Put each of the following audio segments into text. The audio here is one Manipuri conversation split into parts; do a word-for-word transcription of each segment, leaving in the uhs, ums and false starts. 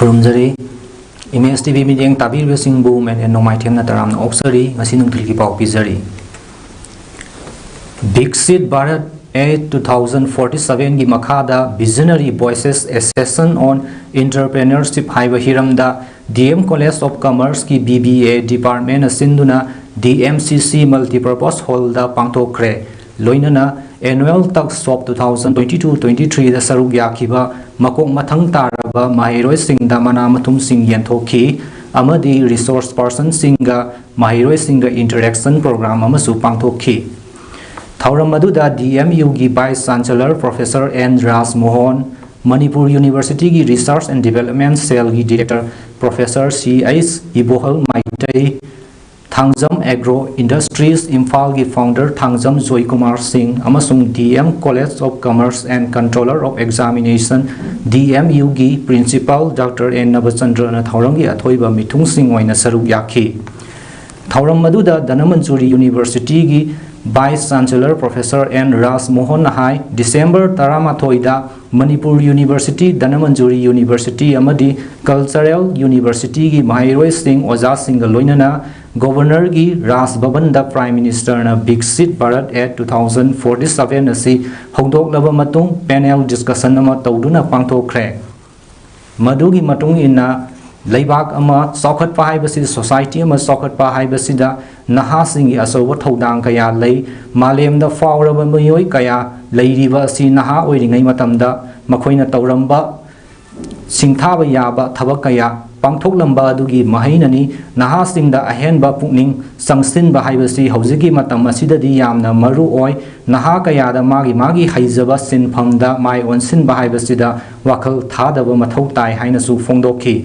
ꯈꯨꯔꯨꯝꯖꯔꯤ꯫ ꯏꯃꯦꯖ ꯇꯤ ꯚꯤ ꯃꯤꯠꯌꯦꯡ ꯇꯥꯕꯤꯔꯤꯕꯁꯤꯡꯕꯨ ꯃꯦꯟ ꯑꯦꯟ ꯅꯣꯡꯃꯥꯏꯊꯦꯝꯅ ꯇꯔꯥꯝꯅ ꯑꯣꯛꯆꯔꯤ꯫ ꯉꯁꯤ ꯅꯨꯡꯊꯤꯜꯒꯤ ꯄꯥꯎ ꯄꯤꯖꯔꯤ꯫ Viksit Bharat A two thousand forty ꯁꯚꯦꯟꯒꯤ ꯃꯈꯥꯗ Visionary Voices: A Session on Entrepreneurship ꯍꯥꯏꯕ ꯍꯤꯔꯝꯗ ꯗꯤ ꯑꯦꯝ College of Commerceꯀꯤ ꯕꯤ ꯕꯤ ꯑꯦ departmentꯅ ꯁꯤꯟꯗꯨꯅ ꯗꯤ ꯑꯦꯝ ꯁꯤ ꯁꯤ Multipurpose Hallꯗ ꯄꯥꯡꯊꯣꯛꯈ꯭ꯔꯦ꯫ ꯂꯣꯏꯅꯅ Annual Tusk Shop two thousand twenty-two twenty-threeꯗ ꯁꯔꯨꯛ ꯌꯥꯈꯤꯕ ꯃꯀꯣꯛ ꯃꯊꯪ ꯇꯥꯔꯕ ꯃꯍꯩꯔꯣꯏꯁꯤꯡꯗ ꯃꯅꯥ ꯃꯊꯨꯝꯁꯤꯡ ꯌꯦꯟꯊꯣꯛꯈꯤ ꯑꯃꯗꯤ resource personꯁꯤꯡꯒ ꯃꯍꯩꯔꯣꯏꯁꯤꯡꯒ interaction program ꯑꯃꯁꯨ ꯄꯥꯡꯊꯣꯛꯈꯤ꯫ ꯊꯧꯔꯝ ꯑꯗꯨꯗ ꯗꯤ ꯑꯦꯝ ꯌꯨꯒꯤ Vice Chancellor Professor N Raj Mohan, Manipur Universityꯒꯤ Research and Development Cellꯒꯤ Director Professor C H Ibohal Meitei, Thangjam Agro Industries ꯏꯝꯐꯥꯜꯒꯤ founder ꯊꯥꯡꯖꯝ ꯖꯣꯏꯀꯨꯃꯥꯔ ꯁꯤꯡ ꯑꯃꯁꯨꯡ D M College of Commerce and Controller of Examination, D M ꯌꯨꯒꯤ Principal ꯗꯥꯛꯇꯔ ꯑꯦꯟ ꯅꯕꯆꯟꯗ꯭ꯔꯅ ꯊꯧꯔꯝꯒꯤ ꯑꯊꯣꯏꯕ ꯃꯤꯊꯨꯡꯁꯤꯡ ꯑꯣꯏꯅ ꯁꯔꯨꯛ ꯌꯥꯈꯤ꯫ ꯊꯧꯔꯝ ꯑꯗꯨꯗ ꯙꯅꯃꯟꯖꯨꯔꯤ Universityꯒꯤ Vice Chancellor Professor N Raj ꯃꯣꯍꯟꯅ ꯍꯥꯏ, ꯗꯤꯁꯦꯝꯕꯔ ꯇꯔꯥꯃꯥꯊꯣꯏꯗ ꯃꯅꯤꯄꯨꯔ University, ꯙꯅꯃꯟꯖꯨꯔꯤ University ꯑꯃꯗꯤ Cultural Universityꯒꯤ ꯃꯍꯩꯔꯣꯏꯁꯤꯡ, ꯑꯣꯖꯥꯁꯤꯡꯒ ꯂꯣꯏꯅꯅ Governorꯒꯤ ꯔꯥꯖ ꯚꯕꯟꯗ Prime Ministerꯅ ꯕꯤꯛꯁꯤꯠ Bharat A two thousand forty seven ꯑꯁꯤ ꯍꯧꯗꯣꯛꯂꯕ ꯃꯇꯨꯡ panel discussion ꯑꯃ ꯇꯧꯗꯨꯅ ꯄꯥꯡꯊꯣꯛꯈ꯭ꯔꯦ꯫ ꯃꯗꯨꯒꯤ ꯃꯇꯨꯡ ꯏꯟꯅ ꯂꯩꯕꯥꯛ ꯑꯃ ꯆꯥꯎꯈꯠꯄ ꯍꯥꯏꯕꯁꯤ, society ꯑꯃ ꯆꯥꯎꯈꯠꯄ ꯍꯥꯏꯕꯁꯤꯗ ꯅꯍꯥꯁꯤꯡꯒꯤ ꯑꯆꯧꯕ ꯊꯧꯗꯥꯡ ꯀꯌꯥ ꯂꯩ꯫ ꯃꯥꯂꯦꯝꯗ ꯐꯥꯎꯔꯕ ꯃꯤꯑꯣꯏ ꯀꯌꯥ ꯂꯩꯔꯤꯕ ꯑꯁꯤ ꯅꯍꯥ ꯑꯣꯏꯔꯤꯉꯩ ꯃꯇꯝꯗ ꯃꯈꯣꯏꯅ ꯇꯧꯔꯝꯕ ꯁꯤꯡꯊꯥꯕ ꯌꯥꯕ ꯊꯕꯛ ꯀꯌꯥ ꯄꯥꯡꯊꯣꯛꯂꯝꯕ ꯑꯗꯨꯒꯤ ꯃꯍꯩꯅꯅꯤ꯫ ꯅꯍꯥꯁꯤꯡꯗ ꯑꯍꯦꯟꯕ ꯄꯨꯛꯅꯤꯡ ꯆꯪꯁꯤꯟꯕ ꯍꯥꯏꯕꯁꯤ ꯍꯧꯖꯤꯛꯀꯤ ꯃꯇꯝ ꯑꯁꯤꯗꯗꯤ ꯌꯥꯝꯅ ꯃꯔꯨ ꯑꯣꯏ꯫ ꯅꯍꯥ ꯀꯌꯥꯗ ꯃꯥꯒꯤ ꯃꯥꯒꯤ ꯍꯩꯖꯕ ꯁꯤꯟꯐꯝꯗ ꯃꯥꯏ ꯑꯣꯟꯁꯤꯟꯕ ꯍꯥꯏꯕꯁꯤꯗ ꯋꯥꯈꯜ ꯊꯥꯗꯕ ꯃꯊꯧ ꯇꯥꯏ ꯍꯥꯏꯅꯁꯨ ꯐꯣꯡꯗꯣꯛꯈꯤ꯫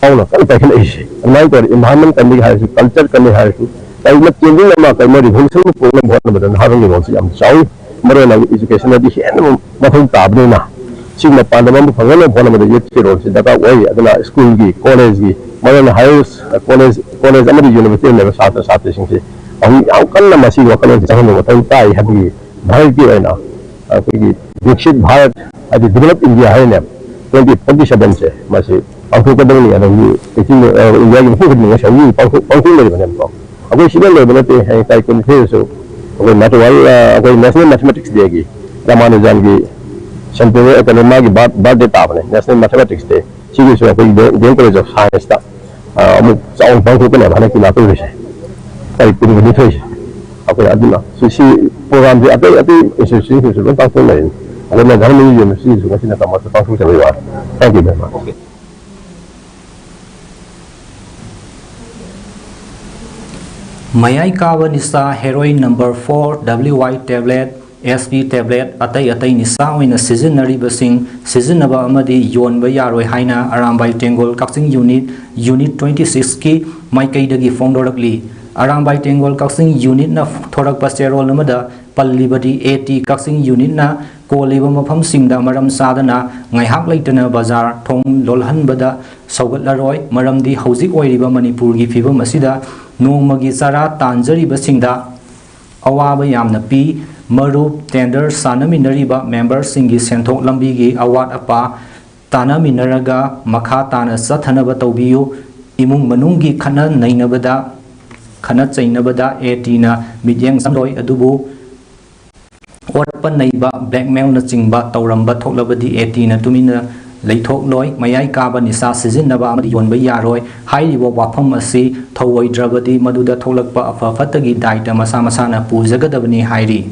ꯐꯥꯎꯅ ꯀꯟꯅ ꯄꯥꯏꯈꯠꯂꯛꯏꯁꯦ꯫ ꯑꯗꯨꯃꯥꯏꯅ ꯇꯧꯔꯦ, environment ꯀꯟꯕꯒꯤ ꯍꯥꯏꯔꯁꯨ, culture ꯀꯟꯕꯒꯤ ꯍꯥꯏꯔꯁꯨ, ꯀꯔꯤꯒꯨꯝꯕ change ꯑꯃ, ꯀꯔꯤꯒꯨꯝꯕ revolution ꯑꯃ ꯄꯨꯔꯛꯅꯕ ꯍꯣꯠꯅꯕꯗ ꯅꯍꯥꯔꯣꯜꯒꯤ role ꯁꯤ ꯌꯥꯝ ꯆꯥꯎꯏ꯫ ꯃꯔꯨꯑꯣꯏꯅ education ꯑꯗꯤ ꯍꯦꯟꯅ ꯃꯊꯧ ꯇꯥꯕꯅꯤꯅ, ꯁꯤꯒꯤ ꯃꯄꯥꯟꯗ ꯑꯃ ꯐꯪꯅꯅꯕ ꯍꯣꯠꯅꯕꯗ youth ꯀꯤ role ꯁꯤ ꯗꯔꯀꯥꯔ ꯑꯣꯏ꯫ ꯑꯗꯨꯅ school ꯒꯤ, college ꯒꯤ, ꯃꯔꯨꯑꯣꯏꯅ higher college, college ꯑꯃꯗꯤ university ꯗ ꯂꯩꯕ ꯁꯥꯇ꯭ꯔ ꯁꯥꯇ꯭ꯔꯤꯁꯤꯡꯁꯤ ꯑꯍꯨꯝ ꯌꯥꯝ ꯀꯟꯅ ꯃꯁꯤꯒꯤ ꯋꯥꯈꯜꯂꯣꯟꯁꯤ ꯆꯪꯍꯟꯕ ꯃꯊꯧ ꯇꯥꯏ ꯍꯥꯏꯕꯒꯤ ꯚꯥꯔꯠꯀꯤ ꯑꯣꯏꯅ ꯑꯩꯈꯣꯏꯒꯤ ꯕꯤꯛꯁꯤꯠ ꯚꯥꯔꯠ ꯍꯥꯏꯗꯤ developed India ꯍꯥꯏꯔꯤꯅꯦꯕ꯫ ꯇ꯭ꯋꯦꯟꯇꯤ ꯐꯣꯔꯇꯤ ꯁꯚꯦꯟꯁꯦ ꯃꯁꯤ ꯄꯥꯡꯊꯣꯛꯀꯗꯕꯅꯤ꯫ ꯑꯗꯒꯤ ꯀꯛꯆꯤꯡ, ꯑ, ꯏꯟꯗꯤꯌꯥꯒꯤ ꯃꯐꯝ ꯈꯨꯗꯤꯡꯃꯛ ꯉꯁꯤ ꯍꯧꯖꯤꯛ ꯄꯥꯡꯊꯣꯛ-, ꯄꯥꯡꯊꯣꯛꯅꯔꯤꯕꯅꯦꯕꯀꯣ꯫ ꯑꯩꯈꯣꯏ ꯁꯤꯗ ꯂꯩꯕ ꯅꯠꯇꯦ, ꯍꯌꯦꯡ ꯇꯥꯔꯤꯛ ꯀꯨꯟꯅꯤꯊꯣꯏꯗꯁꯨ ꯑꯩꯈꯣꯏ ꯃꯊꯧꯕꯥꯜ, ꯑ, ꯑꯩꯈꯣꯏ National Mathematics Dayꯒꯤ ꯔꯥꯃꯥꯅꯨꯖꯟꯒꯤ centenary, ꯀꯩꯅꯣ, ꯃꯥꯒꯤ birth-, birthday ꯇꯥꯕꯅꯦ, National Mathematics Day꯫ ꯁꯤꯒꯤꯁꯨ ꯑꯩꯈꯣꯏ ꯗꯤ ꯑꯦꯝ College of Scienceꯇ, ꯑ, ꯑꯃꯨꯛ ꯆꯥꯎꯅ ꯄꯥꯡꯊꯣꯛꯀꯅꯦꯕ ꯍꯟꯗꯛꯀꯤ ꯂꯥꯛꯇꯧꯔꯤꯁꯦ, ꯇꯥꯔꯤꯛ ꯀꯨꯟꯅꯤꯊꯣꯏꯁꯦ꯫ ꯑꯩꯈꯣꯏ ꯑꯗꯨꯅ ꯁꯤ, ꯁꯤ programꯁꯦ ꯑꯇꯩ, ꯑꯇꯩ institutionꯁꯤꯡꯁꯨ ꯂꯣꯏ ꯄꯥꯡꯊꯣꯛꯅꯔꯤꯅꯤ꯫ ꯑꯗꯨꯅ ꯙꯔꯃꯒꯤ universityꯁꯨ ꯉꯁꯤꯅ ꯇꯝꯕꯁꯨ ꯄꯥꯡꯊꯣꯛꯆꯕꯒꯤ ꯋꯥꯅꯤ꯫ Thank you very much꯫ ꯃꯌꯥꯏ ꯀꯥꯕ ꯅꯤꯁꯥ, heroin number four, W I tablet, S P tablet, ꯑꯇꯩ ꯑꯇꯩ ꯅꯤꯁꯥ ꯑꯣꯏꯅ ꯁꯤꯖꯤꯟꯅꯔꯤꯕꯁꯤꯡ ꯁꯤꯖꯤꯟꯅꯕ ꯑꯃꯗꯤ ꯌꯣꯟꯕ ꯌꯥꯔꯣꯏ ꯍꯥꯏꯅ ꯑꯔꯥꯝꯕꯥꯏ ꯇꯦꯡꯒꯣꯜ ꯀꯛꯆꯤꯡ unit, unit twenty sixꯀꯤ ꯃꯥꯏꯀꯩꯗꯒꯤ ꯐꯣꯡꯗꯣꯔꯛꯂꯤ꯫ ꯑꯔꯥꯝꯕꯥꯏ ꯇꯦꯡꯒꯣꯜ ꯀꯛꯆꯤꯡ unitꯅ ꯊꯣꯔꯛꯄ ꯆꯦꯔꯣꯜ ꯑꯃꯗ ꯄꯜꯂꯤꯕꯗꯤ, A T ꯀꯛꯆꯤꯡ unitꯅ ꯀꯣꯜꯂꯤꯕ ꯃꯐꯝꯁꯤꯡꯗ ꯃꯔꯝ ꯆꯥꯗꯅ ꯉꯥꯏꯍꯥꯛ ꯂꯩꯇꯅ ꯕꯖꯥꯔ ꯊꯣꯡ ꯂꯣꯜꯍꯟꯕꯗ ꯁꯧꯒꯠꯂꯔꯣꯏ꯫ ꯃꯔꯝꯗꯤ ꯍꯧꯖꯤꯛ ꯑꯣꯏꯔꯤꯕ ꯃꯅꯤꯄꯨꯔꯒꯤ ꯐꯤꯕꯝ ꯑꯁꯤꯗ ꯅꯣꯡꯃꯒꯤ ꯆꯔꯥ ꯇꯥꯟꯖꯔꯤꯕꯁꯤꯡꯗ ꯑꯋꯥꯕ ꯌꯥꯝꯅ ꯄꯤ꯫ ꯃꯔꯨꯞ, tender ꯁꯥꯟꯅꯃꯤꯟꯅꯔꯤꯕ memberꯁꯤꯡꯒꯤ ꯁꯦꯟꯊꯣꯛ ꯂꯝꯕꯤꯒꯤ ꯑꯋꯥꯠ ꯑꯄꯥ ꯇꯥꯟꯅꯃꯤꯟꯅꯔꯒ ꯃꯈꯥ ꯇꯥꯅ ꯆꯠꯊꯅꯕ ꯇꯧꯕꯤꯌꯨ꯫ ꯏꯃꯨꯡ ꯃꯅꯨꯡꯒꯤ ꯈꯠꯅ ꯅꯩꯅꯕꯗ, ꯈꯠꯅ ꯆꯩꯅꯕꯗ A Tꯅ ꯃꯤꯠꯌꯦꯡ ꯆꯪꯂꯣꯏ, ꯑꯗꯨꯕꯨ ꯑꯣꯠꯄ ꯅꯩꯕ, blackmailꯅꯆꯤꯡꯕ ꯇꯧꯔꯝꯕ ꯊꯣꯛꯂꯕꯗꯤ A Tꯅ ꯇꯨꯃꯤꯟꯅ ꯂꯩꯊꯣꯛꯂꯣꯏ꯫ ꯃꯌꯥꯏ ꯀꯥꯕ ꯅꯤꯁꯥ ꯁꯤꯖꯤꯟꯅꯕ ꯑꯃꯗꯤ ꯌꯣꯟꯕ ꯌꯥꯔꯣꯏ꯫ ꯍꯥꯏꯔꯤꯕ ꯋꯥꯐꯝ ꯑꯁꯤ ꯊꯧꯑꯣꯏꯗ꯭ꯔꯕꯗꯤ ꯃꯗꯨꯗ ꯊꯣꯛꯂꯛꯄ ꯑꯐ ꯐꯠꯇꯒꯤ ꯗꯥꯏꯇ ꯃꯁꯥ ꯃꯁꯥꯅ ꯄꯨꯖꯒꯗꯕꯅꯤ ꯍꯥꯏꯔꯤ꯫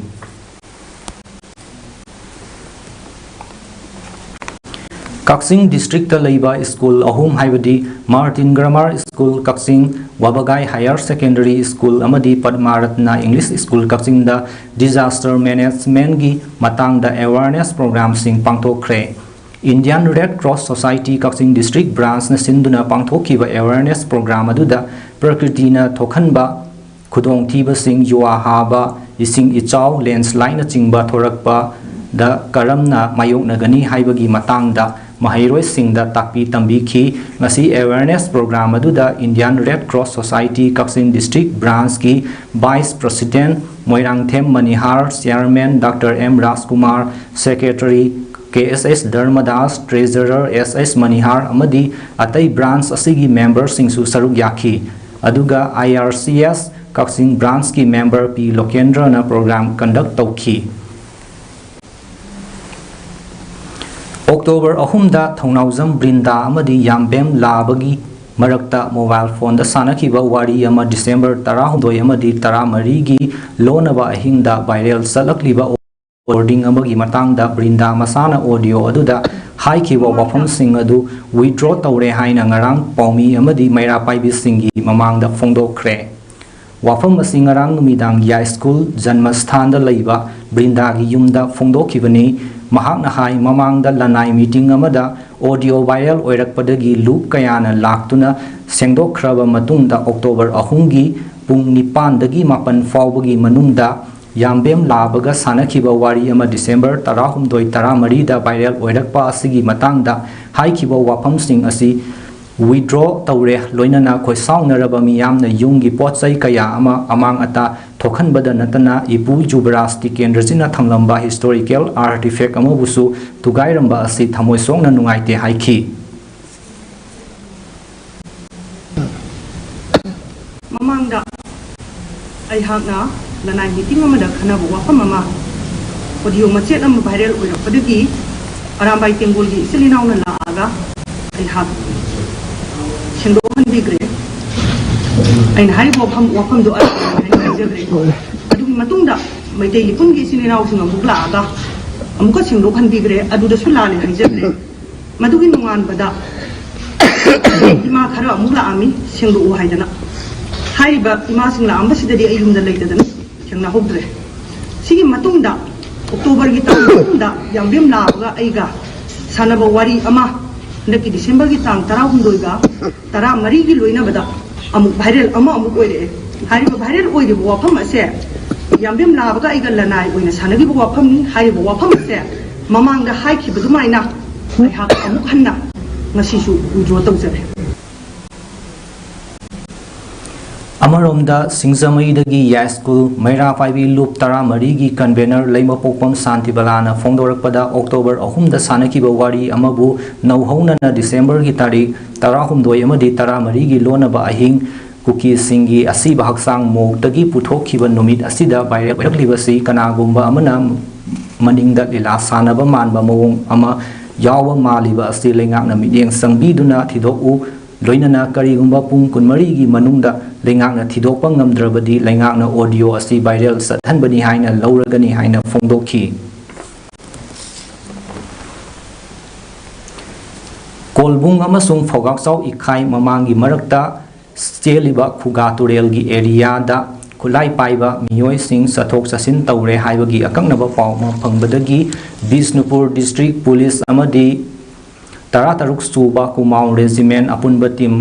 ꯀꯛꯆꯤꯡ districtꯇ ꯂꯩꯕ school ꯑꯍꯨꯝ, ꯍꯥꯏꯕꯗꯤ Martin Grammar School ꯀꯛꯆꯤꯡ, ꯋꯥꯕꯒꯥꯏ Higher Secondary School ꯑꯃꯗꯤ ꯄꯗꯃꯥꯔꯠꯅ English School ꯀꯛꯆꯤꯡꯗ disaster managementꯀꯤ ꯃꯇꯥꯡꯗ awareness programꯁꯤꯡ ꯄꯥꯡꯊꯣꯛꯈ꯭ꯔꯦ꯫ Indian Red Cross Society ꯀꯛꯆꯤꯡ district branchꯅ ꯁꯤꯟꯗꯨꯅ ꯄꯥꯡꯊꯣꯛꯈꯤꯕ awareness program ꯑꯗꯨꯗ ꯄ꯭ꯔꯀ꯭ꯔꯤꯇꯤꯅ ꯊꯣꯛꯍꯟꯕ ꯈꯨꯗꯣꯡꯊꯤꯕꯁꯤꯡ, ꯖꯨꯋꯥ ꯍꯥꯕ, ꯏꯁꯤꯡ ꯏꯆꯥꯎ, landslideꯅꯆꯤꯡꯕ ꯊꯣꯔꯛꯄꯗ ꯀꯔꯝꯅ ꯃꯥꯌꯣꯛꯅꯒꯅꯤ ꯍꯥꯏꯕꯒꯤ ꯃꯇꯥꯡꯗ ꯃꯍꯩꯔꯣꯏꯁꯤꯡꯗ ꯇꯥꯛꯄꯤ ꯇꯝꯕꯤꯈꯤ꯫ ꯉꯁꯤ awareness program ꯑꯗꯨꯗ Indian Red Cross Society ꯀꯛꯆꯤꯡ district branchꯀꯤ vice president Moirangthem ꯃꯅꯤꯍꯥꯔ, chairman Doctor M ꯔꯥꯖꯀꯨꯃꯥꯔ, secretary ꯀꯦ ꯑꯦꯁ ꯑꯦꯁ ꯙꯔꯃꯗꯥꯁ, ꯇ꯭ꯔꯦꯖꯔꯔ ꯑꯦꯁ ꯑꯦꯁ ꯃꯅꯤꯍꯥꯔ ꯑꯃꯗꯤ ꯑꯇꯩ ꯕ꯭ꯔꯥꯟꯁ ꯑꯁꯤꯒꯤ ꯃꯦꯝꯕꯔꯁꯤꯡꯁꯨ ꯁꯔꯨꯛ ꯌꯥꯈꯤ꯫ ꯑꯗꯨꯒ ꯑꯥꯏ ꯑꯥꯔ ꯁꯤ ꯑꯦꯁ ꯀꯛꯆꯤꯡ ꯕ꯭ꯔꯥꯟꯁꯀꯤ ꯃꯦꯝꯕꯔ ꯄꯤ ꯂꯣꯀꯦꯟꯗ꯭ꯔꯅ ꯄ꯭ꯔꯣꯒ꯭ꯔꯥꯝ ꯀꯟꯗꯛ ꯇꯧꯈꯤ꯫ ꯑꯣꯛꯇꯣꯕꯔ ꯑꯍꯨꯝꯗ ꯊꯧꯅꯥꯎꯖꯝ ꯕ꯭ꯔꯤꯟꯗꯥ ꯑꯃꯗꯤ ꯌꯥꯝꯕꯦꯝ ꯂꯥꯕꯒꯤ ꯃꯔꯛꯇ ꯃꯣꯕꯥꯏꯜ ꯐꯣꯟꯗ ꯁꯥꯟꯅꯈꯤꯕ ꯋꯥꯔꯤ ꯑꯃ ꯗꯤꯁꯦꯝꯕꯔ ꯇꯔꯥꯍꯨꯝꯗꯣꯏ ꯑꯃꯗꯤ ꯇꯔꯥꯃꯔꯤꯒꯤ ꯂꯣꯟꯅꯕ ꯑꯍꯤꯡꯗ ꯚꯥꯏꯔꯦꯜ ꯆꯠꯂꯛꯂꯤꯕ ꯔꯦꯀꯣꯔꯗꯤꯡ ꯑꯃꯒꯤ ꯃꯇꯥꯡꯗ ꯕ꯭ꯔꯤꯟꯗꯥ ꯃꯁꯥꯅ ꯑꯣꯗꯤꯑꯣ ꯑꯗꯨꯗ ꯍꯥꯏꯈꯤꯕ ꯋꯥꯐꯝꯁꯤꯡ ꯑꯗꯨ ꯋꯤꯗ꯭ꯔꯣ ꯇꯧꯔꯦ ꯍꯥꯏꯅ ꯉꯔꯥꯡ ꯄꯥꯎꯃꯤ ꯑꯃꯗꯤ ꯃꯩꯔꯥ ꯄꯥꯏꯕꯤꯁꯤꯡꯒꯤ ꯃꯃꯥꯡꯗ ꯐꯣꯡꯗꯣꯛꯈ꯭ꯔꯦ꯫ ꯋꯥꯐꯝ ꯑꯁꯤ ꯉꯔꯥꯡ ꯅꯨꯃꯤꯗꯥꯡ ꯌꯥꯏꯁ꯭ꯀꯨꯜ ꯖꯟꯃꯁꯊꯥꯟꯗ ꯂꯩꯕ ꯕ꯭ꯔꯤꯟꯗꯥꯒꯤ ꯌꯨꯝꯗ ꯐꯣꯡꯗꯣꯛꯈꯤꯕꯅꯤ꯫ ꯃꯍꯥꯛꯅ ꯍꯥꯏ, ꯃꯃꯥꯡꯗ ꯂꯅꯥꯏ ꯃꯤꯇꯤꯡ ꯑꯃꯗ ꯑꯣꯗꯤꯑꯣ ꯚꯥꯏꯔꯦꯜ ꯑꯣꯏꯔꯛꯄꯗꯒꯤ ꯂꯨꯞ ꯀꯌꯥꯅ ꯂꯥꯛꯇꯨꯅ ꯁꯦꯡꯗꯣꯛꯈ꯭ꯔꯕ ꯃꯇꯨꯡꯗ ꯑꯣꯛꯇꯣꯕꯔ ꯑꯍꯨꯝꯒꯤ ꯄꯨꯡ ꯅꯤꯄꯥꯟꯗꯒꯤ ꯃꯥꯄꯟ ꯐꯥꯎꯕꯒꯤ ꯃꯅꯨꯡꯗ ꯌꯥꯝꯕꯦꯝ ꯂꯥꯕꯒ ꯁꯥꯟꯅꯈꯤꯕ ꯋꯥꯔꯤ ꯑꯃ ꯗꯤꯁꯦꯝꯕꯔ ꯇꯔꯥꯍꯨꯝꯗꯣꯏ, ꯇꯔꯥꯃꯔꯤꯗ ꯚꯥꯏꯔꯦꯜ ꯑꯣꯏꯔꯛꯄ ꯑꯁꯤꯒꯤ ꯃꯇꯥꯡꯗ ꯍꯥꯏꯈꯤꯕ ꯋꯥꯐꯝꯁꯤꯡ ꯑꯁꯤ ꯋꯤꯗ꯭ꯔꯣ ꯇꯧꯔꯦ, ꯂꯣꯏꯅꯅ ꯈꯣꯏꯁꯥꯎꯅꯔꯕ ꯃꯤꯌꯥꯝꯅ ꯌꯨꯝꯒꯤ ꯄꯣꯠ ꯆꯩ ꯀꯌꯥ ꯑꯃ ꯑꯃꯥꯡ ꯑꯇꯥ ꯊꯣꯛꯍꯟꯕꯗ ꯅꯠꯇꯅ ꯏꯄꯨ ꯖꯨꯕꯔꯥꯖ ꯇꯤꯀꯦꯟꯗ꯭ꯔꯖꯤꯠꯅ ꯊꯝꯂꯝꯕ ꯍꯤꯁꯇꯣꯔꯤꯀꯦꯜ ꯑꯥꯔꯇꯤꯐꯦꯛ ꯑꯃꯕꯨꯁꯨ ꯊꯨꯒꯥꯏꯔꯝꯕ ꯑꯁꯤ ꯊꯃꯣꯏ ꯁꯣꯛꯅ ꯅꯨꯡꯉꯥꯏꯇꯦ ꯍꯥꯏꯈꯤ꯫ ꯃꯃꯥꯡꯗ ꯑꯩꯍꯥꯛꯅ ꯂꯅꯥꯏ ꯃꯤꯇꯤꯡ ꯑꯃꯗ ꯈꯟꯅꯕ ꯋꯥꯐꯝ ꯑꯃ ꯑꯣꯗꯤꯑꯣ ꯃꯆꯦꯠ ꯑꯃ ꯚꯥꯏꯔꯦꯜ ꯑꯣꯏꯔꯛꯄꯗꯒꯤ ꯑꯔꯥꯝꯕꯥꯏ ꯇꯦꯡꯒꯣꯜꯒꯤ ꯏꯆꯤꯜ ꯏꯅꯥꯎꯅ ꯂꯥꯛꯑꯒ ꯑꯩꯍꯥꯛ ꯁꯦꯡꯗꯣꯛꯍꯟꯕꯤꯈ꯭ꯔꯦ꯫ ꯑꯩꯅ ꯍꯥꯏꯔꯤꯕ ꯋꯥꯐꯝ, ꯋꯥꯐꯝꯗꯣ ꯑꯩ ꯍꯥꯏꯖꯈ꯭ꯔꯦ꯫ ꯑꯗꯨꯒꯤ ꯃꯇꯨꯡꯗ ꯃꯩꯇꯩ ꯂꯤꯄꯨꯟꯒꯤ ꯏꯆꯤꯜ ꯏꯅꯥꯎꯁꯤꯡ ꯑꯃꯨꯛ ꯂꯥꯛꯑꯒ ꯑꯃꯨꯛꯀ ꯁꯦꯡꯗꯣꯛꯍꯟꯕꯤꯈ꯭ꯔꯦ꯫ ꯑꯗꯨꯗꯁꯨ ꯂꯥꯜꯂꯦ ꯍꯥꯏꯖꯈ꯭ꯔꯦ꯫ ꯃꯗꯨꯒꯤ ꯅꯣꯡꯉꯥꯟꯕꯗ ꯏꯃꯥ ꯈꯔ ꯑꯃꯨꯛ ꯂꯥꯛꯑꯝꯃꯤ, ꯁꯦꯡꯗꯣꯛꯎ ꯍꯥꯏꯗꯅ꯫ ꯍꯥꯏꯔꯤꯕ ꯏꯃꯥꯁꯤꯡ ꯂꯥꯛꯑꯝꯕꯁꯤꯗꯗꯤ ꯑꯩ ꯌꯨꯝꯗ ꯂꯩꯇꯗꯅ ꯊꯦꯡꯅꯍꯧꯗ꯭ꯔꯦ꯫ ꯁꯤꯒꯤ ꯃꯇꯨꯡꯗ, ꯑꯣꯛꯇꯣꯕꯔꯒꯤ ꯇꯥꯡ ꯑꯍꯨꯝꯗ ꯌꯥꯝꯕꯦꯝ ꯂꯥꯕꯒ ꯑꯩꯒ ꯁꯥꯟꯅꯕ ꯋꯥꯔꯤ ꯑꯃ ꯍꯟꯗꯛꯀꯤ ꯗꯤꯁꯦꯝꯕꯔꯒꯤ ꯇꯥꯡ ꯇꯔꯥꯍꯨꯝꯗꯣꯏꯒ ꯇꯔꯥꯃꯔꯤꯒꯤ ꯂꯣꯏꯅꯕꯗ ꯑꯃꯨꯛ ꯚꯥꯏꯔꯦꯜ ꯑꯃ ꯑꯃꯨꯛ ꯑꯣꯏꯔꯛꯑꯦ꯫ ꯍꯥꯏꯔꯤꯕ ꯚꯥꯏꯔꯦꯜ ꯑꯣꯏꯔꯤꯕ ꯋꯥꯐꯝ ꯑꯁꯦ ꯌꯥꯝꯕꯦꯝ ꯂꯥꯕꯒ ꯑꯩꯒ ꯂꯅꯥꯏ ꯑꯣꯏꯅ ꯁꯥꯟꯅꯈꯤꯕ ꯋꯥꯐꯝꯅꯤ꯫ ꯍꯥꯏꯔꯤꯕ ꯋꯥꯐꯝ ꯑꯁꯦ ꯃꯃꯥꯡꯗ ꯍꯥꯏꯈꯤꯕ ꯑꯗꯨꯃꯥꯏꯅ ꯑꯩꯍꯥꯛ ꯑꯃꯨꯛ ꯍꯟꯅ ꯉꯁꯤꯁꯨ ꯋꯤꯗ꯭ꯔꯣ ꯇꯧꯖꯔꯦ꯫ ꯑꯃꯔꯣꯝꯗ, ꯁꯤꯡꯖꯃꯩꯗꯒꯤ ꯌꯥꯏꯁ꯭ꯀꯨꯜ ꯃꯩꯔꯥ ꯄꯥꯏꯕꯤ ꯂꯨꯞ ꯇꯔꯥꯃꯔꯤꯒꯤ convener ꯂꯩꯃꯄꯣꯛꯄꯝ ꯁꯥꯟꯇꯤꯕꯂꯥꯅ ꯐꯣꯡꯗꯣꯔꯛꯄꯗ, ꯑꯣꯛꯇꯣꯕꯔ ꯑꯍꯨꯝꯗ ꯁꯥꯟꯅꯈꯤꯕ ꯋꯥꯔꯤ ꯑꯃꯕꯨ ꯅꯧꯍꯧꯅꯅ ꯗꯤꯁꯦꯝꯕꯔꯒꯤ ꯇꯥꯔꯤꯛ ꯇꯔꯥꯍꯨꯝꯗꯣꯏ ꯑꯃꯗꯤ ꯇꯔꯥꯃꯔꯤꯒꯤ ꯂꯣꯟꯅꯕ ꯑꯍꯤꯡ ꯀꯨꯀꯤꯁꯤꯡꯒꯤ ꯑꯁꯤꯕ ꯍꯛꯆꯥꯡ ꯃꯣꯛꯇꯒꯤ ꯄꯨꯊꯣꯛꯈꯤꯕ ꯅꯨꯃꯤꯠ ꯑꯁꯤꯗ viral ꯑꯣꯏꯔꯛꯂꯤꯕꯁꯤ ꯀꯅꯥꯒꯨꯝꯕ ꯑꯃꯅ ꯃꯅꯤꯡꯗ ꯂꯤꯂꯥ ꯁꯥꯟꯅꯕ ꯃꯥꯟꯕ ꯃꯑꯣꯡ ꯑꯃ ꯌꯥꯎꯕ ꯃꯥꯜꯂꯤꯕ ꯑꯁꯤ ꯂꯩꯉꯥꯛꯅ ꯃꯤꯠꯌꯦꯡ ꯆꯪꯕꯤꯗꯨꯅ ꯊꯤꯗꯣꯛꯎ꯫ ꯂꯣꯏꯅꯅ ꯀꯔꯤꯒꯨꯝꯕ ꯄꯨꯡ ꯀꯨꯟꯃꯔꯤꯒꯤ ꯃꯅꯨꯡꯗ ꯂꯩꯉꯥꯛꯅ ꯊꯤꯗꯣꯛꯄ ꯉꯝꯗ꯭ꯔꯕꯗꯤ ꯂꯩꯉꯥꯛꯅ audio ꯑꯁꯤ viral ꯆꯠꯍꯟꯕꯅꯤ ꯍꯥꯏꯅ ꯂꯧꯔꯒꯅꯤ ꯍꯥꯏꯅ ꯐꯣꯡꯗꯣꯛꯈꯤ꯫ ꯀꯣꯜꯕꯨꯡ ꯑꯃꯁꯨꯡ ꯐꯧꯒꯥꯛꯆꯥꯎ ꯏꯈꯥꯏ ꯃꯃꯥꯡꯒꯤ ꯃꯔꯛꯇ ꯆꯦꯜꯂꯤꯕ ꯈꯨꯒꯥ ꯇꯨꯔꯦꯜꯒꯤ areaꯗ ꯈꯨꯠꯂꯥꯏ ꯄꯥꯏꯕ ꯃꯤꯑꯣꯏꯁꯤꯡ ꯆꯠꯊꯣꯛ ꯆꯠꯁꯤꯟ ꯇꯧꯔꯦ ꯍꯥꯏꯕꯒꯤ ꯑꯀꯛꯅꯕ ꯄꯥꯎ ꯑꯃ ꯐꯪꯕꯗꯒꯤ ꯕꯤꯁꯅꯨꯄꯨꯔ district police ꯑꯃꯗꯤ ꯇꯔꯥꯇꯔꯨꯛ ꯁꯨꯕ ꯀꯨꯃꯥꯎ regiment ꯑꯄꯨꯟꯕ team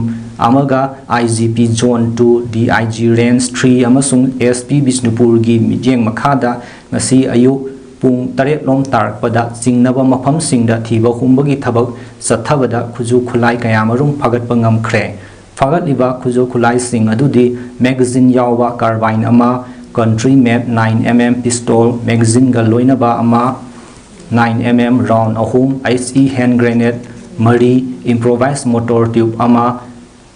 ꯑꯃꯒ I G P Zone two, D I G Range three ꯑꯃꯁꯨꯡ S P ꯕꯤꯁꯅꯨꯄꯨꯔꯒꯤ ꯃꯤꯠꯌꯦꯡ ꯃꯈꯥꯗ ꯉꯁꯤ ꯑꯌꯨꯛ ꯄꯨꯡ ꯇꯔꯦꯠ ꯂꯣꯝ ꯇꯥꯔꯛꯄꯗ ꯆꯤꯡꯅꯕ ꯃꯐꯝꯁꯤꯡꯗ ꯊꯤꯕ ꯍꯨꯝꯕꯒꯤ ꯊꯕꯛ ꯆꯠꯊꯕꯗ ꯈꯨꯠꯁꯨ ꯈꯨꯠꯂꯥꯏ ꯀꯌꯥꯃꯔꯨꯝ ꯐꯥꯒꯠꯄ ꯉꯝꯈ꯭ꯔꯦ꯫ ꯐꯥꯒꯠꯂꯤꯕ ꯈꯨꯠꯁꯨ ꯈꯨꯠꯂꯥꯏꯁꯤꯡ ꯑꯗꯨꯗꯤ magazine ꯌꯥꯎꯕ carbine ꯑꯃ, country made nine M M pistol magazineꯒ ꯂꯣꯏꯅꯕ ꯑꯃ, nine M M round ꯑꯍꯨꯝ, H E hand grenade ꯃꯔꯤ, improvised mortar tube ꯑꯃ,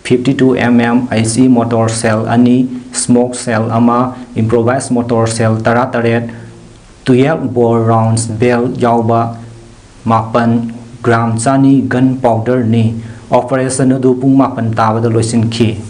fifty two M M H E mortar shell ꯑꯅꯤ, smoke shell ꯑꯃ, improvised mortar shell ꯇꯔꯥꯇꯔꯦꯠ, twelve bore rounds belt ꯌꯥꯎꯕ ꯃꯥꯄꯟ, gram ꯆꯅꯤ gun powderꯅꯤ꯫ Operation ꯑꯗꯨ ꯄꯨꯡ ꯃꯥꯄꯟ ꯇꯥꯕꯗ ꯂꯣꯏꯁꯤꯟꯈꯤ꯫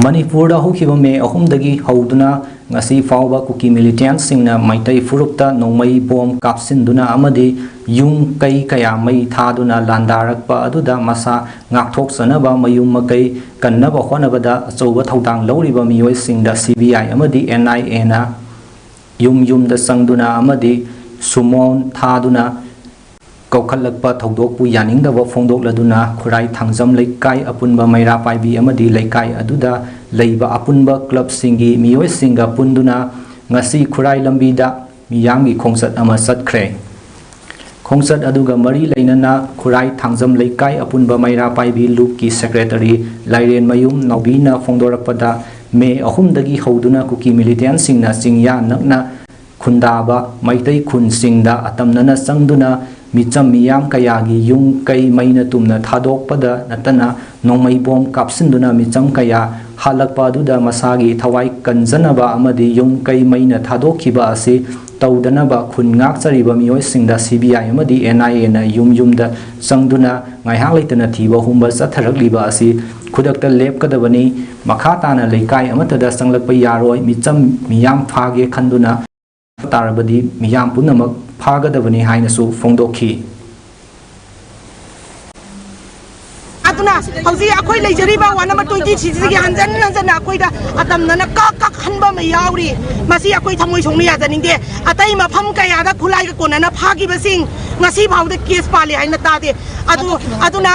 ꯃꯅꯤꯄꯨꯔꯗ ꯍꯧꯈꯤꯕ ꯃꯦ ꯑꯍꯨꯝꯗꯒꯤ ꯍꯧꯗꯨꯅ ꯉꯁꯤ ꯐꯥꯎꯕ ꯀꯨꯀꯤ militantꯁꯤꯡꯅ ꯃꯩꯇꯩ ꯐꯨꯔꯨꯞꯇ ꯅꯣꯡꯃꯩ bomb ꯀꯥꯞꯁꯤꯟꯗꯨꯅ ꯑꯃꯗꯤ ꯌꯨꯝ ꯀꯩ ꯀꯌꯥ ꯃꯩ ꯊꯥꯗꯨꯅ ꯂꯥꯟꯗꯥꯔꯛꯄ ꯑꯗꯨꯗ ꯃꯁꯥ ꯉꯥꯛꯊꯣꯛꯆꯅꯕ ꯃꯌꯨꯝ ꯃꯀꯩ ꯀꯟꯅꯕ ꯍꯣꯠꯅꯕꯗ ꯑꯆꯧꯕ ꯊꯧꯗꯥꯡ ꯂꯧꯔꯤꯕ ꯃꯤꯑꯣꯏꯁꯤꯡꯗ C B I ꯑꯃꯗꯤ N I Aꯅ ꯌꯨꯝ ꯌꯨꯝꯗ ꯆꯪꯗꯨꯅ ꯑꯃꯗꯤ summon ꯊꯥꯗꯨꯅ ꯀꯧꯈꯠꯂꯛꯄ ꯊꯧꯗꯣꯛꯄꯨ ꯌꯥꯅꯤꯡꯗꯕ ꯐꯣꯡꯗꯣꯛꯂꯗꯨꯅ ꯈꯨꯔꯥꯏ ꯊꯥꯡꯖꯝ ꯂꯩꯀꯥꯏ ꯑꯄꯨꯟꯕ ꯃꯩꯔꯥ ꯄꯥꯏꯕꯤ ꯑꯃꯗꯤ ꯂꯩꯀꯥꯏ ꯑꯗꯨꯗ ꯂꯩꯕ ꯑꯄꯨꯟꯕ clubꯁꯤꯡꯒꯤ ꯃꯤꯑꯣꯏꯁꯤꯡꯒ ꯄꯨꯟꯗꯨꯅ ꯉꯁꯤ ꯈꯨꯔꯥꯏ ꯂꯝꯕꯤꯗ ꯃꯤꯌꯥꯝꯒꯤ ꯈꯣꯡꯆꯠ ꯑꯃ ꯆꯠꯈ꯭ꯔꯦ꯫ ꯈꯣꯡꯆꯠ ꯑꯗꯨꯒ ꯃꯔꯤ ꯂꯩꯅꯅ ꯈꯨꯔꯥꯏ ꯊꯥꯡꯖꯝ ꯂꯩꯀꯥꯏ ꯑꯄꯨꯟꯕ ꯃꯩꯔꯥ ꯄꯥꯏꯕꯤ ꯂꯨꯞꯀꯤ ꯁꯦꯀ꯭ꯔꯦꯇꯔꯤ ꯂꯥꯏꯔꯦꯟꯃꯌꯨꯝ ꯅꯥꯎꯕꯤꯅ ꯐꯣꯡꯗꯣꯔꯛꯄꯗ, ꯃꯦ ꯑꯍꯨꯝꯗꯒꯤ ꯍꯧꯗꯨꯅ ꯀꯨꯀꯤ ꯃꯤꯂꯤꯇꯦꯟꯁꯤꯡꯅ ꯆꯤꯡꯌꯥ ꯅꯛꯅ ꯈꯨꯟꯗꯥꯕ ꯃꯩꯇꯩ ꯈꯨꯟꯁꯤꯡꯗ ꯑꯇꯝꯅꯅ ꯆꯪꯗꯨꯅ ꯃꯤꯆꯝ ꯃꯤꯌꯥꯝ ꯀꯌꯥꯒꯤ ꯌꯨꯝ ꯀꯩ ꯃꯩꯅ ꯇꯨꯝꯅ ꯊꯥꯗꯣꯛꯄꯗ ꯅꯠꯇꯅ ꯅꯣꯡꯃꯩ ꯕꯣꯝ ꯀꯥꯞꯁꯤꯟꯗꯨꯅ ꯃꯤꯆꯝ ꯀꯌꯥ ꯍꯥꯠꯂꯛꯄ ꯑꯗꯨꯗ ꯃꯁꯥꯒꯤ ꯊꯋꯥꯏ ꯀꯟꯖꯅꯕ ꯑꯃꯗꯤ ꯌꯨꯝ ꯀꯩ ꯃꯩꯅ ꯊꯥꯗꯣꯛꯈꯤꯕ ꯑꯁꯤ ꯇꯧꯗꯅꯕ ꯈꯨꯟ ꯉꯥꯛꯆꯔꯤꯕ ꯃꯤꯑꯣꯏꯁꯤꯡꯗ ꯁꯤ ꯕꯤ ꯑꯥꯏ ꯑꯃꯗꯤ ꯑꯦꯟ ꯑꯥꯏ ꯑꯦꯅ ꯌꯨꯝ ꯌꯨꯝꯗ ꯆꯪꯗꯨꯅ ꯉꯥꯏꯍꯥꯛ ꯂꯩꯇꯅ ꯊꯤꯕ ꯍꯨꯝꯕ ꯆꯠꯊꯔꯛꯂꯤꯕ ꯑꯁꯤ ꯈꯨꯗꯛꯇ ꯂꯦꯞꯀꯗꯕꯅꯤ꯫ ꯃꯈꯥ ꯇꯥꯅ ꯂꯩꯀꯥꯏ ꯑꯃꯠꯇꯗ ꯆꯪꯂꯛꯄ ꯌꯥꯔꯣꯏ꯫ ꯃꯤꯆꯝ ꯃꯤꯌꯥꯝ ꯐꯥꯒꯦ ꯈꯟꯗꯨꯅ ꯇꯥꯔꯕꯗꯤ ꯃꯤꯌꯥꯝ ꯄꯨꯝꯅꯃꯛ ꯐꯥꯒꯗꯕꯅꯤ ꯍꯥꯏꯅꯁꯨ ꯐꯣꯡꯗꯣꯛꯈꯤ꯫ ꯑꯗꯨꯅ ꯍꯧꯖꯤꯛ ꯑꯩꯈꯣꯏ ꯂꯩꯖꯔꯤꯕ ꯋꯥꯔꯗ ꯅꯝꯕꯔ ꯇ꯭ꯋꯦꯟꯇꯤ ꯊ꯭ꯔꯤꯁꯤꯗꯒꯤ ꯍꯟꯖꯟ ꯍꯟꯖꯟꯅ ꯑꯩꯈꯣꯏꯗ ꯑꯇꯝꯅꯅ ꯀꯛ ꯀꯛ ꯍꯟꯕ ꯑꯃ ꯌꯥꯎꯔꯤ꯫ ꯃꯁꯤ ꯑꯩꯈꯣꯏ ꯊꯃꯣꯏ ꯁꯣꯛꯅ ꯌꯥꯖꯅꯤꯡꯗꯦ꯫ ꯑꯇꯩ ꯃꯐꯝ ꯀꯌꯥꯗ ꯈꯨꯠꯂꯥꯏꯒ ꯀꯣꯟꯅꯅ ꯐꯥꯈꯤꯕꯁꯤꯡ ꯉꯁꯤ ꯐꯥꯎꯗ ꯀꯦꯁ ꯄꯥꯜꯂꯤ ꯍꯥꯏꯅ ꯇꯥꯗꯦ꯫ ꯑꯗꯨ ꯑꯗꯨꯅ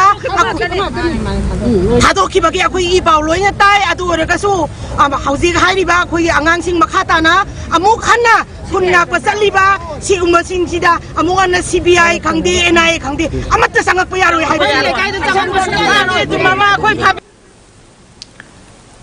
ꯊꯥꯗꯣꯛꯈꯤꯕꯒꯤ ꯑꯩꯈꯣꯏ ꯏ ꯄꯥꯎ ꯂꯣꯏꯅ ꯇꯥꯏ꯫ ꯑꯗꯨ ꯑꯣꯏꯔꯒꯁꯨ ꯑ, ꯍꯧꯖꯤꯛ ꯍꯥꯏꯔꯤꯕ ꯑꯩꯈꯣꯏꯒꯤ ꯑꯉꯥꯡꯁꯤꯡ ꯃꯈꯥ ꯇꯥꯅ ꯑꯃꯨꯛ ꯍꯟꯅ ꯈꯨꯟ ꯉꯥꯛꯄ ꯆꯠꯂꯤꯕ ꯁꯤꯒꯨꯝꯕꯁꯤꯡꯁꯤꯗ ꯑꯃꯨꯛ ꯍꯟꯅ ꯁꯤ ꯕꯤ ꯑꯥꯏ ꯈꯪꯗꯦ, ꯑꯦꯟ ꯑꯥꯏ ꯑꯦ ꯈꯪꯗꯦ, ꯑꯃꯠꯇ ꯆꯪꯉꯛꯄ ꯌꯥꯔꯣꯏ ꯍꯥꯏꯕ ꯂꯩꯀꯥꯏꯗ ꯆꯪꯍꯟꯕꯁꯨ ꯌꯥꯔꯣꯏ꯫ ꯑꯗꯨ ꯃꯃꯥ ꯑꯩꯈꯣꯏ ꯐꯥꯕꯤ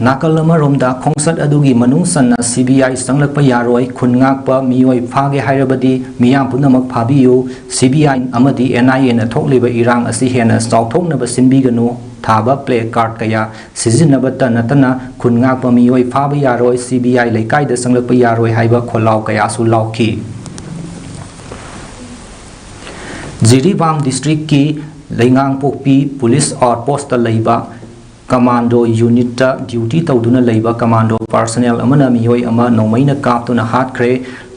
ꯅꯥꯀꯜ ꯑꯃꯔꯣꯝꯗ ꯈꯣꯡꯆꯠ ꯑꯗꯨꯒꯤ ꯃꯅꯨꯡ ꯆꯟꯅ ꯁꯤ ꯕꯤ ꯑꯥꯏ ꯆꯪꯂꯛꯄ ꯌꯥꯔꯣꯏ, ꯈꯨꯟ ꯉꯥꯛꯄ ꯃꯤꯑꯣꯏ ꯐꯥꯒꯦ ꯍꯥꯏꯔꯕꯗꯤ ꯃꯤꯌꯥꯝ ꯄꯨꯝꯅꯃꯛ ꯐꯥꯕꯤꯌꯨ, ꯁꯤ ꯕꯤ ꯑꯥꯏ ꯑꯃꯗꯤ ꯑꯦꯟ ꯑꯥꯏ ꯑꯦꯅ ꯊꯣꯛꯂꯤꯕ ꯏꯔꯥꯡ ꯑꯁꯤ ꯍꯦꯟꯅ ꯆꯥꯎꯊꯣꯛꯅꯕ ꯁꯤꯟꯕꯤꯒꯅꯨ ꯊꯥꯕ ꯄ꯭ꯂꯦ ꯀꯥꯔꯗ ꯀꯌꯥ ꯁꯤꯖꯤꯟꯅꯕꯇ ꯅꯠꯇꯅ ꯈꯨꯟ ꯉꯥꯛꯄ ꯃꯤꯑꯣꯏ ꯐꯥꯕ ꯌꯥꯔꯣꯏ, ꯁꯤ ꯕꯤ ꯑꯥꯏ ꯂꯩꯀꯥꯏꯗ ꯆꯪꯂꯛꯄ ꯌꯥꯔꯣꯏ ꯍꯥꯏꯕ ꯈꯣꯜꯂꯥꯎ ꯀꯌꯥꯁꯨ ꯂꯥꯎꯈꯤ꯫ ꯖꯤꯔꯤꯕꯥꯝ ꯗꯤꯁꯇ꯭ꯔꯤꯛꯀꯤ ꯂꯩꯉꯥꯡꯄꯣꯛꯄꯤ ꯄꯨꯂꯤꯁ ꯑꯥꯎꯠ ꯄꯣꯁꯇ ꯂꯩꯕ ꯀꯃꯥꯟꯗꯣ ꯌꯨꯅꯤꯠꯇ ꯗ꯭ꯌꯨꯇꯤ ꯇꯧꯗꯨꯅ ꯂꯩꯕ ꯀꯃꯥꯟꯗꯣ ꯄꯥꯔꯁꯅꯦꯜ ꯑꯃꯅ ꯃꯤꯑꯣꯏ ꯑꯃ ꯅꯣꯡꯃꯩꯅ ꯀꯥꯞꯇꯨꯅ ꯍꯥꯠꯈ꯭ꯔꯦ꯫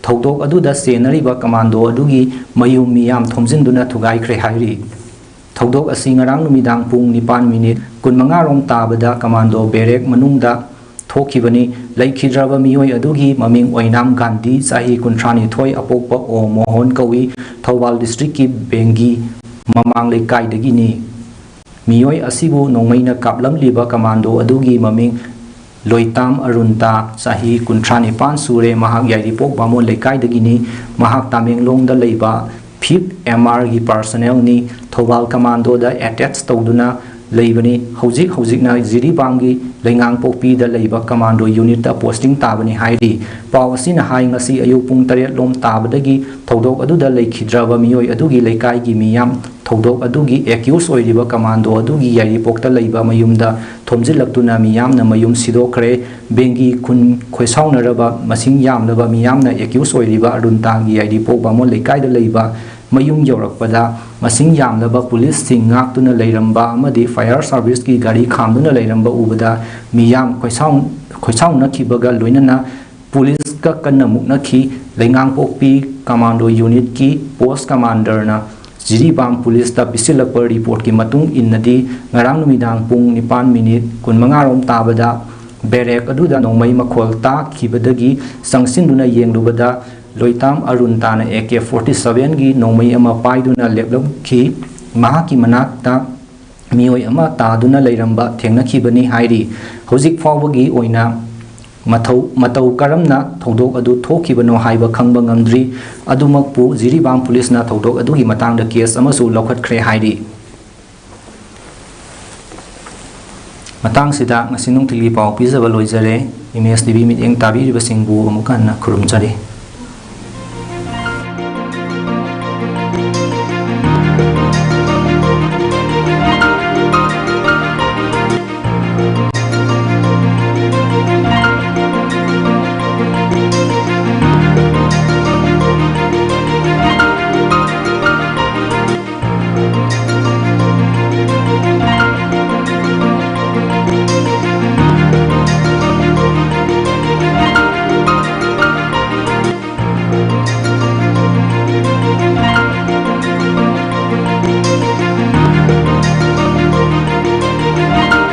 ꯊꯧꯗꯣꯛ ꯑꯗꯨꯗ ꯆꯦꯟꯅꯔꯤꯕ ꯀꯃꯥꯟꯗꯣ ꯑꯗꯨꯒꯤ ꯃꯌꯨꯝ ꯃꯤꯌꯥꯝ ꯊꯣꯝꯖꯤꯟꯗꯨꯅ ꯊꯨꯒꯥꯏꯈ꯭ꯔꯦ ꯍꯥꯏꯔꯤ꯫ ꯊꯧꯗꯣꯛ ꯑꯁꯤ ꯉꯔꯥꯡ ꯅꯨꯃꯤꯗꯥꯡ ꯄꯨꯡ ꯅꯤꯄꯥꯟ ꯃꯤꯅꯤꯠ ꯀꯨꯟꯃꯉꯥ ꯔꯣꯝ ꯇꯥꯕꯗ ꯀꯃꯥꯟꯗꯣ ꯕꯦꯔꯦꯛ ꯃꯅꯨꯡꯗ ꯊꯣꯛꯈꯤꯕꯅꯤ꯫ ꯂꯩꯈꯤꯗ꯭ꯔꯕ ꯃꯤꯑꯣꯏ ꯑꯗꯨꯒꯤ ꯃꯃꯤꯡ ꯑꯣꯏꯅꯥꯝ ꯒꯥꯟꯙꯤ, ꯆꯍꯤ ꯀꯨꯟꯊ꯭ꯔꯥ ꯅꯤꯊꯣꯏ, ꯑꯄꯣꯛꯄ ꯑꯣ ꯃꯣꯍꯣꯟ ꯀꯧꯏ, ꯊꯧꯕꯥꯜ ꯗꯤꯁꯇ꯭ꯔꯤꯛꯀꯤ ꯕꯦꯡꯒꯤ ꯃꯃꯥꯡ ꯂꯩꯀꯥꯏꯗꯒꯤꯅꯤ꯫ ꯃꯤꯑꯣꯏ ꯑꯁꯤꯕꯨ ꯅꯣꯡꯃꯩꯅ ꯀꯥꯞꯂꯝꯂꯤꯕ ꯀꯃꯥꯟꯗꯣ ꯑꯗꯨꯒꯤ ꯃꯃꯤꯡ ꯂꯣꯏꯇꯥꯝ ꯑꯔꯨꯟꯇꯥ, ꯆꯍꯤ ꯀꯨꯟꯊ꯭ꯔꯥ ꯅꯤꯄꯥꯟ ꯁꯨꯔꯦ, ꯃꯍꯥꯛ ꯌꯥꯏꯔꯤꯄꯣꯛ ꯕꯥꯃꯣꯟ ꯂꯩꯀꯥꯏꯗꯒꯤꯅꯤ꯫ ꯃꯍꯥꯛ ꯇꯥꯃꯦꯡꯂꯣꯡꯗ ꯂꯩꯕ ꯐꯤꯐ ꯑꯦꯝ ꯑꯥꯔꯒꯤ ꯄꯥꯔꯁꯅꯦꯜꯅꯤ꯫ ꯊꯧꯕꯥꯜ ꯀꯃꯥꯟꯗꯣꯗ ꯑꯦꯇꯦꯆ ꯇꯧꯗꯨꯅ ꯂꯩꯕꯅꯤ꯫ ꯍꯧꯖꯤꯛ ꯍꯧꯖꯤꯛꯅ ꯖꯤꯔꯤꯕꯥꯝꯒꯤ ꯂꯩꯉꯥꯡꯄꯣꯛꯄꯤꯗ ꯂꯩꯕ ꯀꯃꯥꯟꯗꯣ ꯌꯨꯅꯤꯠꯇ ꯄꯣꯁꯇꯤꯡ ꯇꯥꯕꯅꯤ ꯍꯥꯏꯔꯤ꯫ ꯄꯥꯎ ꯑꯁꯤꯅ ꯍꯥꯏ, ꯉꯁꯤ ꯑꯌꯨꯛ ꯄꯨꯡ ꯇꯔꯦꯠ ꯂꯣꯝ ꯇꯥꯕꯗꯒꯤ ꯊꯧꯗꯣꯛ ꯑꯗꯨꯗ ꯂꯩꯈꯤꯗ꯭ꯔꯕ ꯃꯤꯑꯣꯏ ꯑꯗꯨꯒꯤ ꯂꯩꯀꯥꯏꯒꯤ ꯃꯤꯌꯥꯝ ꯊꯧꯗꯣꯛ ꯑꯗꯨꯒꯤ ꯑꯦꯀ꯭ꯌꯨꯁ ꯑꯣꯏꯔꯤꯕ ꯀꯃꯥꯟꯗꯣ ꯑꯗꯨꯒꯤ ꯌꯥꯏꯔꯤꯄꯣꯛꯇ ꯂꯩꯕ ꯃꯌꯨꯝꯗ ꯊꯣꯝꯖꯤꯜꯂꯛꯇꯨꯅ ꯃꯤꯌꯥꯝꯅ ꯃꯌꯨꯝ ꯁꯤꯗꯣꯛꯈ꯭ꯔꯦ꯫ ꯕꯦꯡꯒꯤ ꯈꯨꯟ ꯈꯣꯏꯁꯥꯎꯅꯔꯕ ꯃꯁꯤꯡ ꯌꯥꯝꯂꯕ ꯃꯤꯌꯥꯝꯅ ꯑꯦꯀ꯭ꯌꯨꯁ ꯑꯣꯏꯔꯤꯕ ꯑꯔꯨꯟꯇꯥꯒꯤ ꯌꯥꯏꯔꯤꯄꯣꯛ ꯕꯥꯃꯣꯟ ꯂꯩꯀꯥꯏꯗ ꯂꯩꯕ ꯃꯌꯨꯝ ꯌꯧꯔꯛꯄꯗ ꯃꯁꯤꯡ ꯌꯥꯝꯂꯕ ꯄꯨꯂꯤꯁꯁꯤꯡ ꯉꯥꯛꯇꯨꯅ ꯂꯩꯔꯝꯕ ꯑꯃꯗꯤ ꯐꯥꯌꯔ ꯁꯥꯔꯚꯤꯁꯀꯤ ꯒꯥꯔꯤ ꯈꯥꯝꯗꯨꯅ ꯂꯩꯔꯝꯕ ꯎꯕꯗ ꯃꯤꯌꯥꯝ ꯈꯣꯏꯁꯥꯎ-, ꯈꯣꯏꯁꯥꯎꯅꯈꯤꯕꯒ ꯂꯣꯏꯅꯅ ꯄꯨꯂꯤꯁꯀ ꯀꯟꯅ ꯃꯨꯛꯅꯈꯤ꯫ ꯂꯩꯉꯥꯡꯄꯣꯛꯄꯤ ꯀꯃꯥꯟꯗꯣ ꯌꯨꯅꯤꯠꯀꯤ ꯄꯣꯁ ꯀꯃꯥꯟꯗꯔꯅ ꯖꯤꯔꯤꯕꯥꯝ ꯄꯨꯂꯤꯁꯇ ꯄꯤꯁꯤꯜꯂꯛꯄ ꯔꯤꯄꯣꯔꯠꯀꯤ ꯃꯇꯨꯡ ꯏꯟꯅꯗꯤ, ꯉꯔꯥꯡ ꯅꯨꯃꯤꯗꯥꯡ ꯄꯨꯡ ꯅꯤꯄꯥꯟ ꯃꯤꯅꯤꯠ ꯀꯨꯟꯃꯉꯥ ꯔꯣꯝ ꯇꯥꯕꯗ ꯕꯦꯔꯦꯛ ꯑꯗꯨꯗ ꯅꯣꯡꯃꯩ ꯃꯈꯣꯜ ꯇꯥꯈꯤꯕꯗꯒꯤ ꯆꯪꯁꯤꯟꯗꯨꯅ ꯌꯦꯡꯂꯨꯕꯗ, ꯂꯣꯏꯇꯥꯝ ꯑꯔꯨꯟ ꯇꯥꯅ ꯑꯦ ꯀꯦ ꯐꯣꯔꯇꯤ ꯁꯚꯦꯟꯒꯤ ꯅꯣꯡꯃꯩ ꯑꯃ ꯄꯥꯏꯗꯨꯅ ꯂꯦꯞꯂꯝꯈꯤ꯫ ꯃꯍꯥꯛꯀꯤ ꯃꯅꯥꯛꯇ ꯃꯤꯑꯣꯏ ꯑꯃ ꯇꯥꯗꯨꯅ ꯂꯩꯔꯝꯕ ꯊꯦꯡꯅꯈꯤꯕꯅꯤ ꯍꯥꯏꯔꯤ꯫ ꯍꯧꯖꯤꯛ ꯐꯥꯎꯕꯒꯤ ꯑꯣꯏꯅ ꯃꯊꯧ-, ꯃꯇꯧ ꯀꯔꯝꯅ ꯊꯧꯗꯣꯛ ꯑꯗꯨ ꯊꯣꯛꯈꯤꯕꯅꯣ ꯍꯥꯏꯕ ꯈꯪꯕ ꯉꯝꯗ꯭ꯔꯤ꯫ ꯑꯗꯨꯃꯛꯄꯨ ꯖꯤꯔꯤꯕꯥꯝ ꯄꯨꯂꯤꯁꯅ ꯊꯧꯗꯣꯛ ꯑꯗꯨꯒꯤ ꯃꯇꯥꯡꯗ ꯀꯦꯁ ꯑꯃꯁꯨ ꯂꯧꯈꯠꯈ꯭ꯔꯦ ꯍꯥꯏꯔꯤ꯫ ꯃꯇꯥꯡꯁꯤꯗ ꯉꯁꯤ ꯅꯨꯡꯊꯤꯜꯒꯤ ꯄꯥꯎ ꯄꯤꯖꯕ ꯂꯣꯏꯖꯔꯦ꯫ ꯑꯦꯝ ꯑꯦꯁ ꯇꯤ ꯚꯤ ꯃꯤꯠꯌꯦꯡ ꯇꯥꯕꯤꯔꯤꯕꯁꯤꯡꯕꯨ ꯑꯃꯨꯛ ꯍꯟꯅ ꯈꯨꯔꯨꯝꯖꯔꯤ꯫